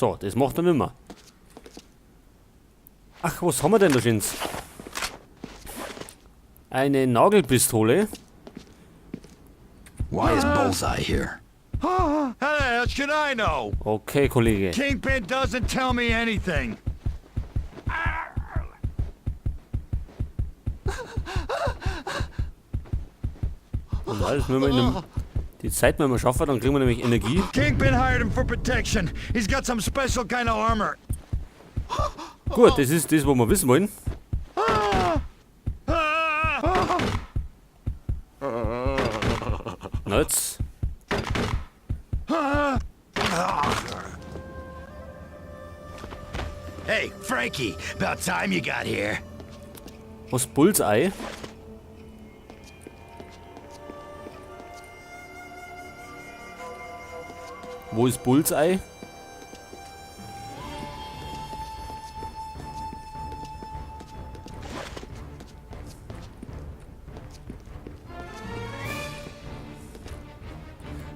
So, das macht er nimmer. Ach, was haben wir denn da schöns? Eine Nagelpistole. Why is Bullseye here? How the hell should I know? Okay, Kollege. Kingpin doesn't tell me anything. Und alles müssen wir in einem, die Zeit müssen wir schaffen, dann kriegen wir nämlich Energie. Kingpin hired him for protection. He's got some special kind of armor. Gut, das ist das, was wir wissen wollen. Na jetzt. Hey, Frankie, about time you got here. Was, Bullseye? Wo ist Bullseye?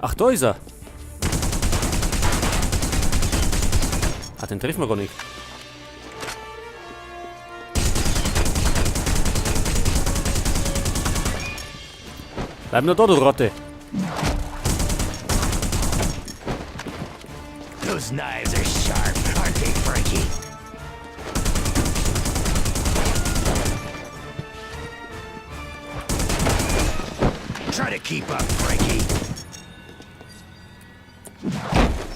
Ach, da ist er. Ah, den treffen wir gar nicht. Bleib nur da, du Ratte. Those knives are sharp, aren't they, Frankie? Try to keep up, Frankie.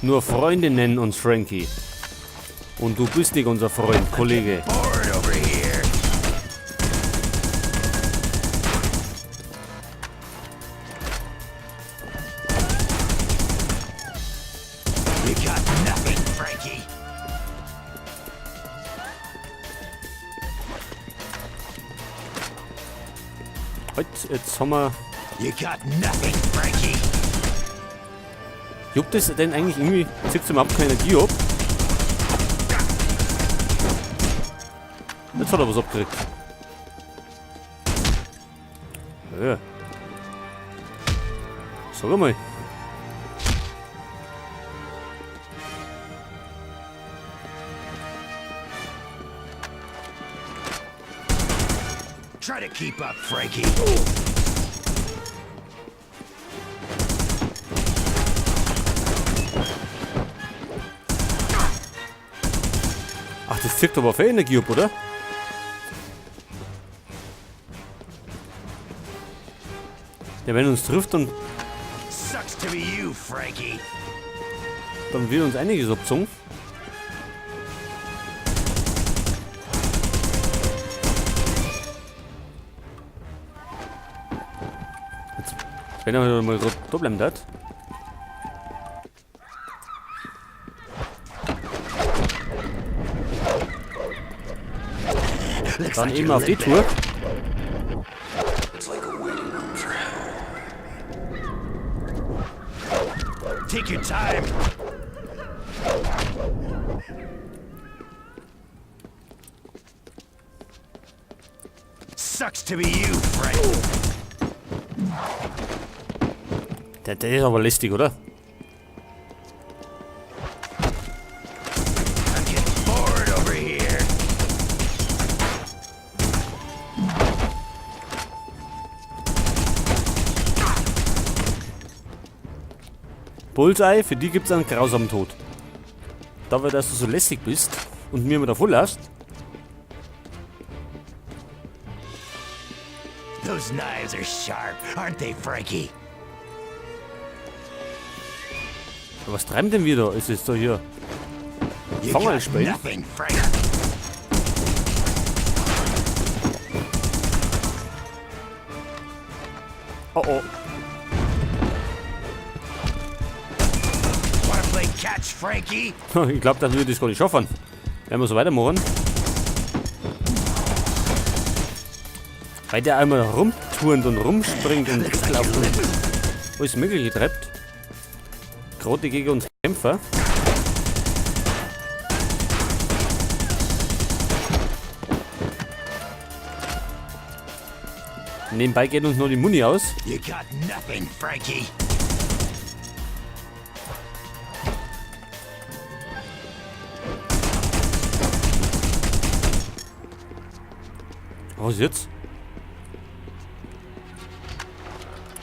Nur Freunde nennen uns Frankie. Und du bist nicht unser Freund, Kollege. Bored over here. You got nothing, Frankie. Halt, jetzt haben wir... You got nothing, Frankie. Juckt es denn eigentlich irgendwie? Zieht's überhaupt keine Energie ab? Jetzt hat er was abgekriegt. Ja. Sag mal. Try to keep up, Frankie. Ach, das zieht aber viel Energie ab, oder? Ja, wenn er uns trifft, dann Sucks to be you, Frankie. Dann wird uns einiges abgezogen. Jetzt, wenn er mal grad da bleiben darf. Looks Dann like eben you're auf die limping. Tour. It's like a waiting room for hell. Take your time. Sucks to be you, Frank. Der ist aber lästig, oder? I'm getting bored over here. Bullseye, für die gibt's einen grausamen Tod. Da, dass du so lässig bist und mir immer davon läufst. Those knives are sharp, aren't they, Frankie? Was treiben denn wir da? Ist es da hier? You Fang mal got spielen. nothing, Frank. Oh oh. Wanna play catch, Frankie? Ich glaub, dass wir das gar nicht schaffen. Wenn wir so weitermachen. Weil der einmal rumturnt und rumspringt und Looks like weglauft you're und limping. alles Mögliche treibt. Gerade gegen uns Kämpfer. Nebenbei geht uns noch die Muni aus. You got nothing, Frankie. Was jetzt?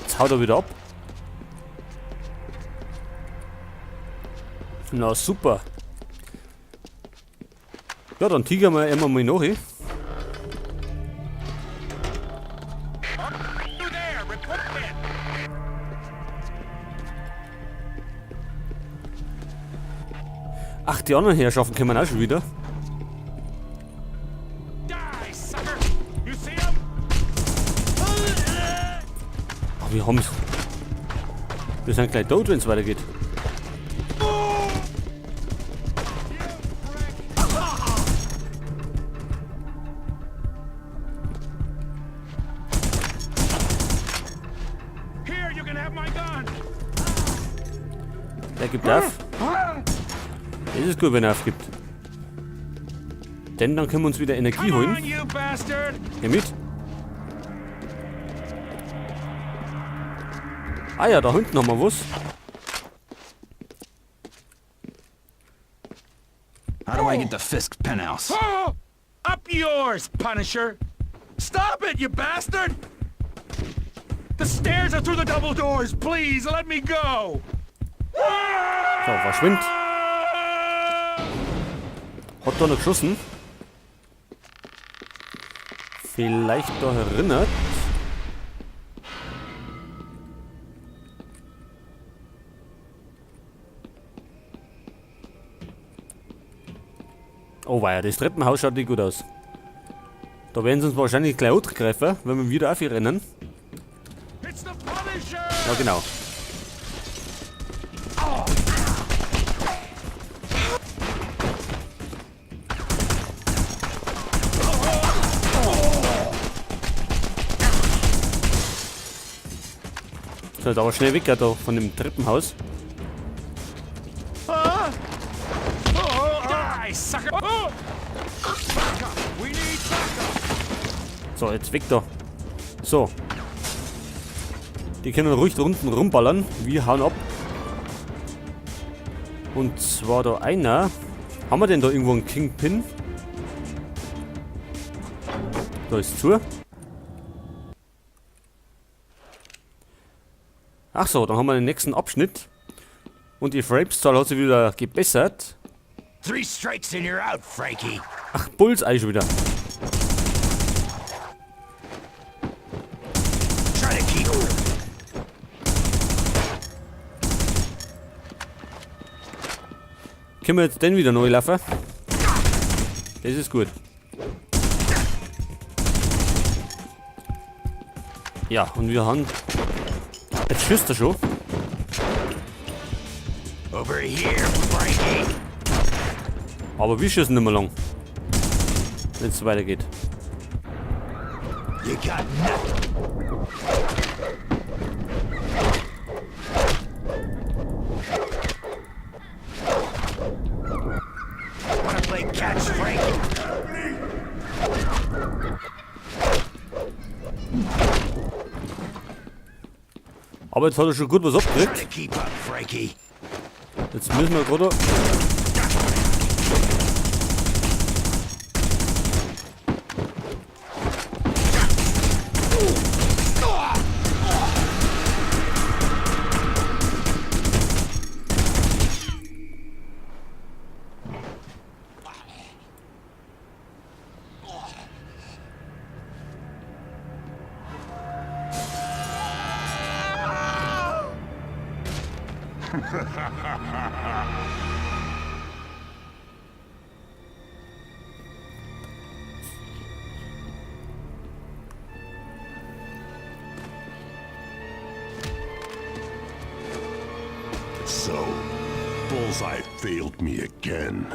Jetzt haut er wieder ab. Na super. Ja, dann tigern wir immer mal nach. Ach, die anderen Herrschaften kommen auch schon wieder. Ach, wir haben's. Wir sind gleich tot, wenn's weitergeht. Der gibt auf. Das ist gut, wenn er aufgibt. Denn dann können wir uns wieder Energie holen. Geh mit. Ah ja, da hinten haben wir was. How do I get to Fisk's penthouse? Oh, up yours, Punisher! Stop it, you bastard! The stairs are through the double doors. Please, let me go. So, verschwind. Hat da noch geschossen? Vielleicht da erinnert. Oh weia, das Treppenhaus schaut nicht gut aus. Da werden sie uns wahrscheinlich gleich angreifen, wenn wir wieder aufrennen. Ja, genau. So, jetzt aber schnell weg da von dem Treppenhaus. So, jetzt weg da. So. Die können ruhig da unten rumballern. Wir hauen ab. Und zwar da einer. Haben wir denn da irgendwo einen Kingpin? Da ist zu. Ach so, dann haben wir den nächsten Abschnitt. Und die Frames-Zahl hat sich wieder gebessert. 3 strikes and you're out, Frankie. Ach, Bullseye schon wieder. Können wir jetzt denn wieder neu laufen? Das ist gut. Ja, und wir haben... Jetzt schießt er schon. Over here, Frankie. Aber wir schießen nicht mehr lang. Wenn's so weitergeht. You got nothing. Wanna play catch, Frankie? Aber jetzt hat er schon gut was abgekriegt. Try to keep up, Frankie. Jetzt müssen wir gerade... So, Bullseye failed me again.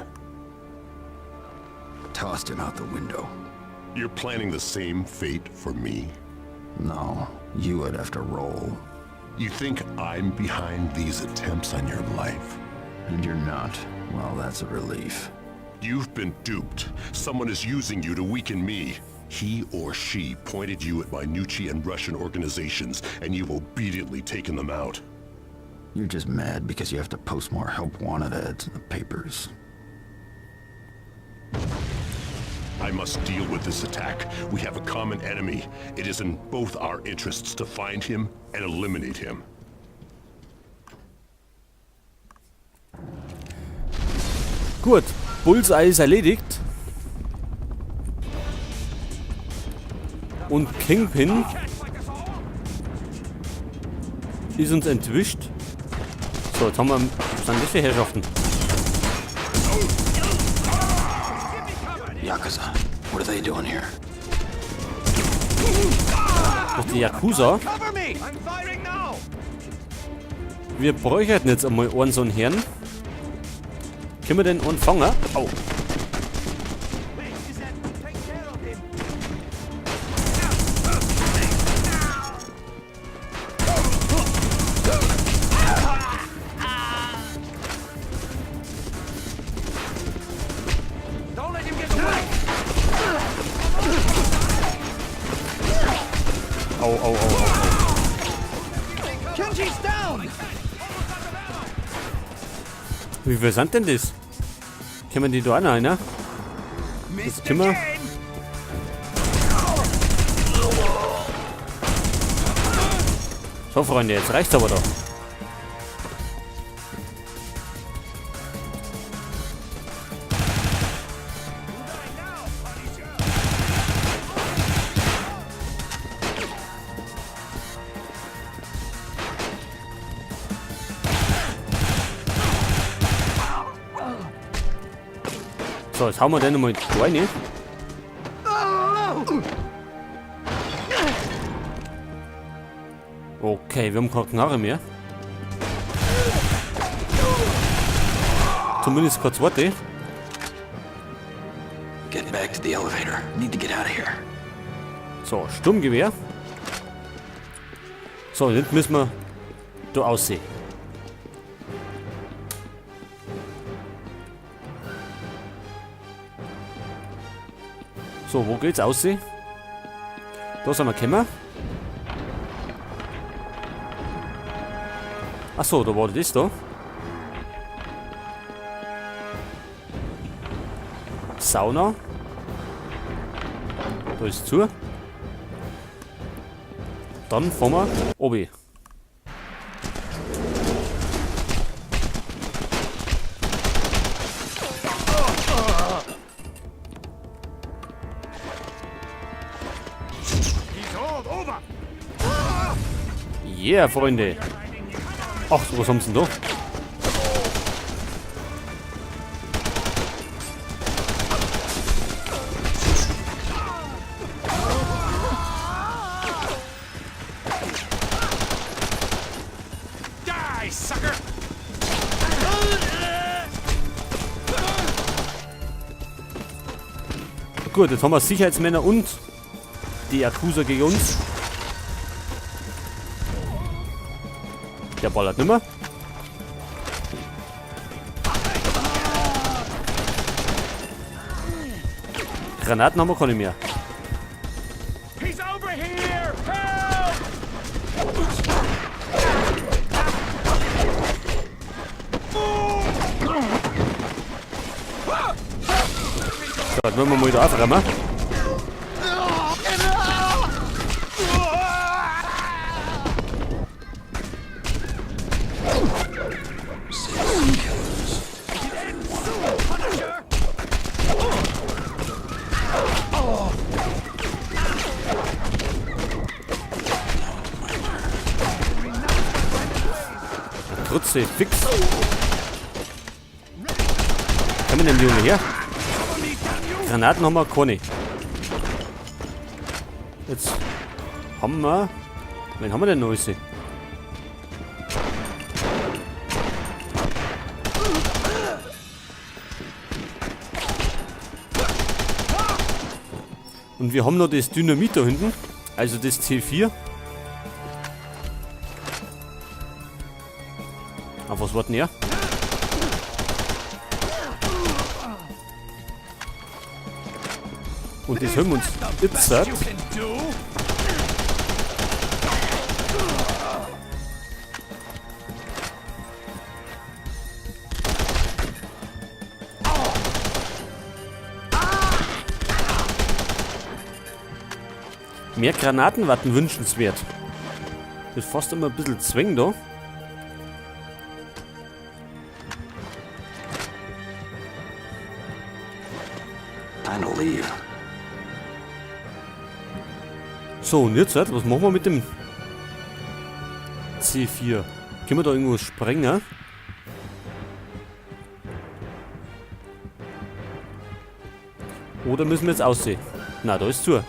Tossed him out the window. You're planning the same fate for me? No, you would have to roll. You think I'm behind these attempts on your life? And you're not. Well, that's a relief. You've been duped. Someone is using you to weaken me. He or she pointed you at my Gnucci and Russian organizations, and you've obediently taken them out. You're just mad because you have to post more help wanted ads in the papers. I must deal with this attack. We have a common enemy. It is in both our interests to find him and eliminate him. Gut, Bullseye ist erledigt. Und Kingpin ist uns entwischt. So, jetzt haben wir... Was sind das für Herrschaften? Yakuza. What are they doing here? Das ist die Yakuza. Cover me! I'm firing now! Wir bräuchten jetzt einmal einen so einen Herrn. Können wir den einen fangen? Au. Don't let him get away! Au, au, au, au. Kenji's down! Wie viel sind denn das? Können wir die da auch noch rein, ne? Das können wir. So, Freunde, jetzt reicht's aber doch. So, jetzt hauen wir den nochmal rein. Okay, wir haben keine Knarre mehr. Zumindest keine zweite. Get back to the elevator. Need to get out of here. So, Sturmgewehr. So, jetzt müssen wir da aussehen. So, wo geht's aussehen? Da sind wir gekommen. Achso, da war das da. Sauna. Da ist zu. Dann fahren wir obi. He's all over! Yeah, Freunde. Ach, was haben sie denn da? Die, sucker! Gut, jetzt haben wir Sicherheitsmänner und die Yakuza gegen uns. Der ballert nimmer. Granaten haben wir keine mehr. He's over here! Help! So, jetzt wollen wir mal wieder aufräumen. Six killers. Every one of them. Now it's my turn. Trutze, fix. Kann man denn die Junge her? Granaten haben wir keine. Jetzt haben wir... Wen haben wir denn noch? Und wir haben noch das Dynamit da hinten. Also das C4. Auf was warten er? Und das hören wir uns jetzt. You can do? Mehr Granaten warten wünschenswert. Das ist fast immer ein bisschen zwingend da. Time to leave. So, und jetzt, was machen wir mit dem C4? Können wir da irgendwo sprengen? Oder müssen wir jetzt aussehen? Na, da ist zu.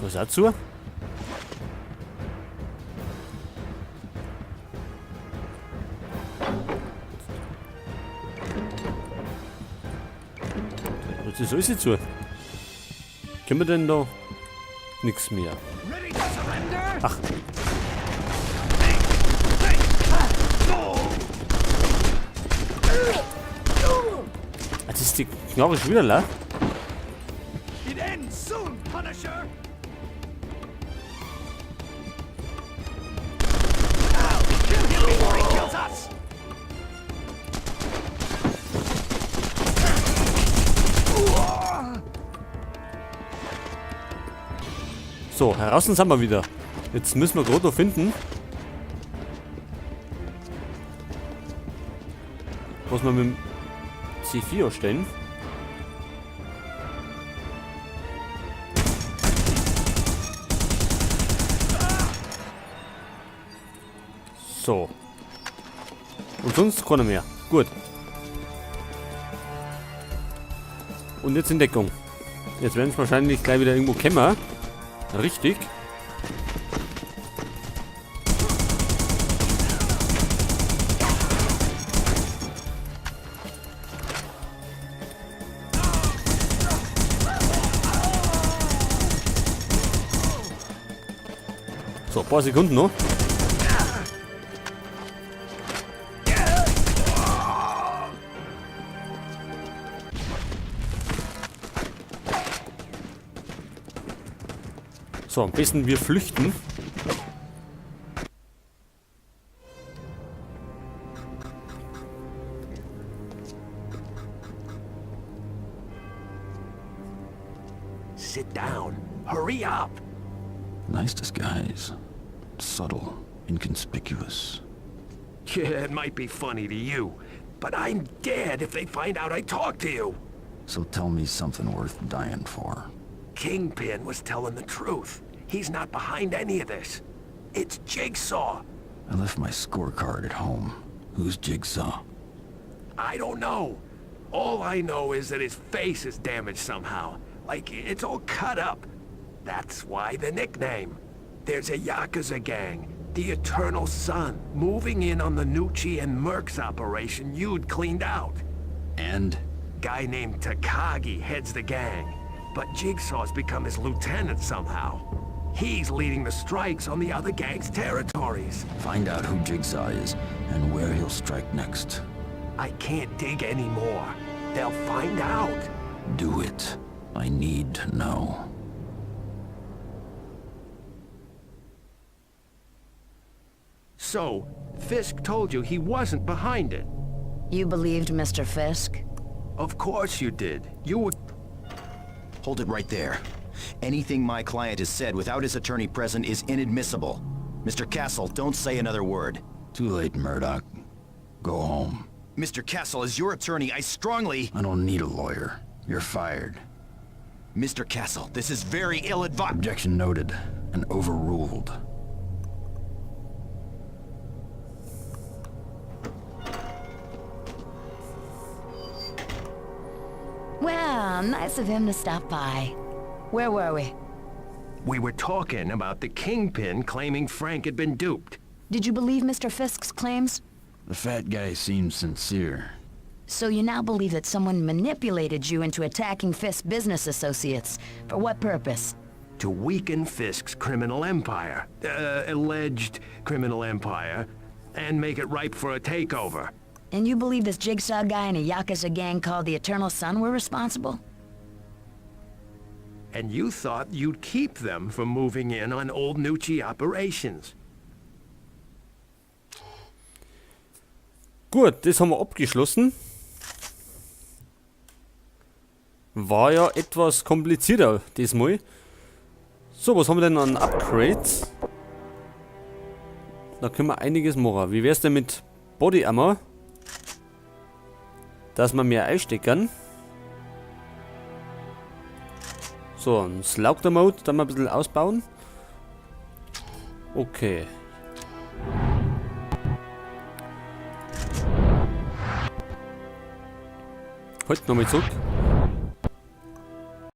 Da ist auch zu. Jetzt ist alles zu. Können wir denn da nichts mehr? Ach. Jetzt ist die Knarre schon wieder leer. It ends soon, Punisher! Kill him before he kills us! So, heraus sind wir wieder. Jetzt müssen wir gerade noch finden, was wir mit dem C4 erstellen. So. Und sonst keiner mehr. Gut. Und jetzt in Deckung. Jetzt werden es wahrscheinlich gleich wieder irgendwo kämmer. Richtig. So, ein paar Sekunden noch. So, am besten wir flüchten. Sit down. Hurry up. Nice disguise. Subtle, inconspicuous. Yeah, it might be funny to you, but I'm dead if they find out I talked to you. So tell me something worth dying for. Kingpin was telling the truth. He's not behind any of this. It's Jigsaw. I left my scorecard at home. Who's Jigsaw? I don't know. All I know is that his face is damaged somehow. Like, it's all cut up. That's why the nickname. There's a Yakuza gang, the Eternal Sun, moving in on the Nucci and Mercs operation you'd cleaned out. And? Guy named Takagi heads the gang, but Jigsaw's become his lieutenant somehow. He's leading the strikes on the other gang's territories. Find out who Jigsaw is and where he'll strike next. I can't dig anymore. They'll find out. Do it. I need to know. So, Fisk told you he wasn't behind it. You believed Mr. Fisk? Of course you did. You were... Hold it right there. Anything my client has said without his attorney present is inadmissible. Mr. Castle, don't say another word. Too late, Murdoch. Go home. Mr. Castle, as your attorney, I strongly... I don't need a lawyer. You're fired. Mr. Castle, this is very ill-advised. Objection noted and overruled. Well, nice of him to stop by. Where were we? We were talking about the Kingpin claiming Frank had been duped. Did you believe Mr. Fisk's claims? The fat guy seems sincere. So you now believe that someone manipulated you into attacking Fisk's business associates. For what purpose? To weaken Fisk's criminal empire. Alleged criminal empire. And make it ripe for a takeover. And you believe this Jigsaw guy and a Yakuza gang called the Eternal Sun were responsible? And you thought you'd keep them from moving in on old Nucci operations. Gut, das haben wir abgeschlossen. War ja etwas komplizierter diesmal. So, was haben wir denn an Upgrades? Da können wir einiges machen. Wie wär's denn mit Body Armor? Dass wir mehr einstecken. So, ein Slaughter Mode, dann mal ein bisschen ausbauen. Okay. Halt nochmal zurück.